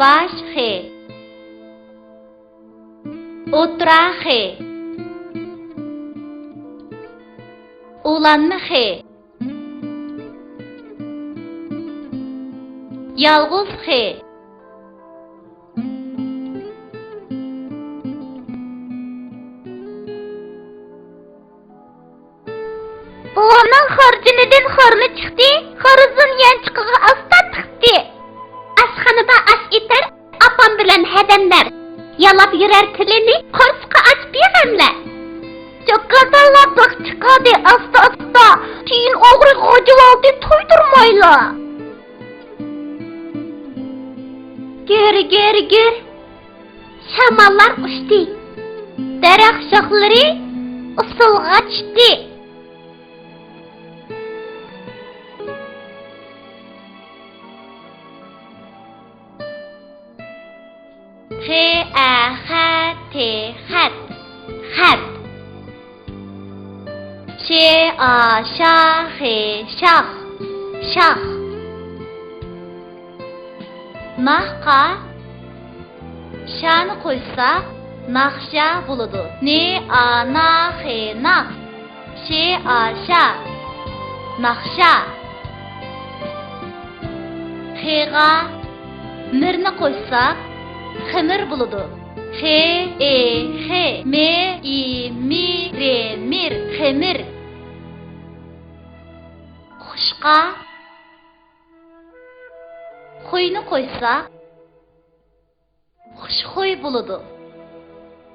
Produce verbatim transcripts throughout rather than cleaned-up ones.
باش خې. ئوتتۇرا خې. ئۇلانما خې. يالغۇز خې. بوۋامنىڭ خارجىنىدىن خارلا چىقتى، خارىزىن يانچۇقىغا ئاستا تىقتى. ئاشخانىدا ئاش ئېتەر ئاپام بىلەن ھەدەملەر، يالاپ يۈرەر تىلىنى قورسىقى ئاچ بىغەملەر. چوكادانلار بىخ چىقاردى ئاستا-ئاستا، تىيىن ئوغرى غوجىۋالدى تويدۇرمايلا. گىر، گىر، گىر. شاماللار ئۇچتى. دەرەخ شاخلىرى ئۇسسۇلغا چۈشتى. خې، ئە، خە، تې، خەت. خەت. شې، ئا، شا، خې، شاخ. شاخ. ناخقا شانى قوشساق، ناخشا بولىدۇ. نې، ئا، نا، خې، ناخ. شې، ئا، شا. ناخشا. خېغا مىرنى قوشساق، خېمىر بولىدۇ. خې، ئې، خې. مې، ئى، مى، رې، مىر. خېمىر. خۇشقا خۇينى قوشساق، خۇشخۇي بولىدۇ.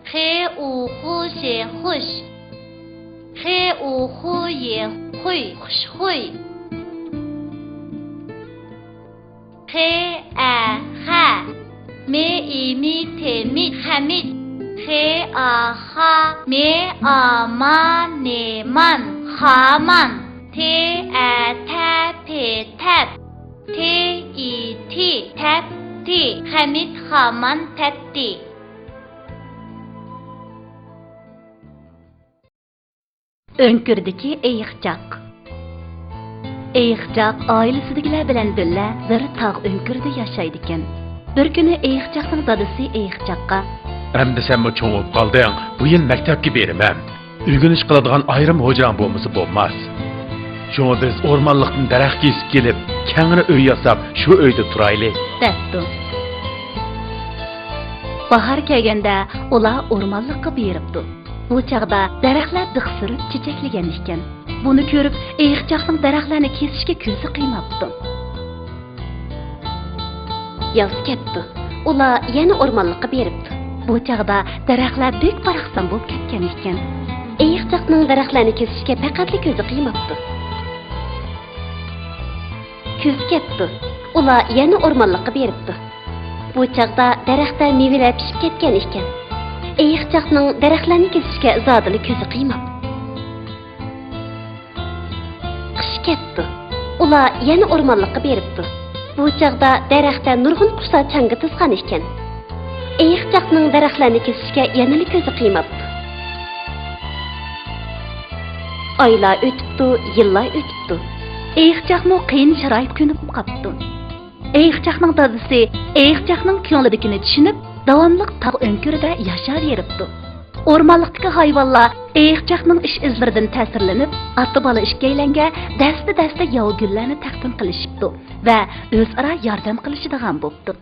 خې، ئۇ، خۇ، شې، خۇش. خې، ئۇ، خۇ، يې، خۇي. خۇشخۇي. خې، ئە، خە. مې، ئى، مى، تې، مىت. خەمىت. خې، ئا، خا. مې، ئا، ما، نېمان. خامان. تې، ئە، تە، پې، تەپ. تې، ئى، تى، تەپتى. خەمىت خامان تەپتى. ئۆڭكۈردىكى ئېيىقچاق. ئېيىقچاق ئائىلىسىدىكىلەر بىلەن بىللە بىر تاغ ئۆڭكۈرىدە ياشايدىكەن. بىر كۈنى ئېيىقچاقنىڭ دادىسى ئېيىقچاققا، ئەمدى سەنمۇ چوڭىيىپ قالدىڭ، بۇ يىل مەكتەپكە بېرىمەن. ئۆگىنىش قىلىدىغان ئايرىم ھوجاڭ بولمىسا بولماس. شۇڭا بىز ئورمانلىقتىن دەرەخ كېسىپ كېلىپ، كەڭرى ئۆي ياساپ، شۇ ئۆيدە تۇرايلى. دەپتۇ. باھار كەلگەندە ئۇلار ئورمانلىققا بېرىپتۇ. بۇ چاغدا دەرەخلەر دىخ سۈرۈپ چېچەكلىگەن ئىكەن. بۇنى كۆرۈپ، ئېيىقچاقنىڭ دەرەخلەرنى كېسىشكە كۆزى قىيماپتۇ. ياز كەپتۇ. ئۇلار يەنە ئورمانلىققا بېرىپتۇ. بۇ چاغدا دەرەخلەر بەك باراقسان بولۇپ كەتكەن ئىكەن. ئېيىقچاقنىڭ دەرەخلەرنى كېسىشكە پەقەتلا كۆزى قىيماپتۇ. كۈز كەپتۇ. ئۇلار يەنە ئورمانلىققا بېرىپتۇ. بۇ چاغدا دەرەختە مېۋىلەر پىشىپ كەتكەن ئىكەن. ئېيىقچاقنىڭ دەرەخلەرنى كېسىشكە زادىلا كۆزى قىيماپتۇ. قىش كەپتۇ. ئۇلار يەنە ئورمانلىققا بېرىپتۇ. بۇ چاغدا دەرەختە نۇرغۇن قۇشلار چاڭگا تىزغان ئىكەن. ئېيىقچاقنىڭ دەرەخلەرنى كېسىشكە يەنىلا كۆزى قىيماپتۇ. ئايلار ئۆتۈپتۇ، يىللار ئۆتۈپتۇ. ئېيىقچاقمۇ قىيىن شارائىتقا كۆنۈپ قاپتۇ. ئېيىقچاقنىڭ دادىسى ئېيىقچاقنىڭ كۆڭلىدىكىنى چۈشىنىپ، داۋاملىق تاغ ئۆڭكۈرىدە ياشاۋېرىپتۇ. ئورمانلىقتىكى ھايۋانلار ئېيىقچاقنىڭ ئىش-ئىزلىرىدىن تەسىرلىنىپ، ئاتا-بالا ئىككىيلەنگە دەستە-دەستە ياۋا گۈللەرنى تەقدىم قىلىشىپتۇ ۋە ئۆزئارا ياردەم قىلىشىدىغان بوپتۇ.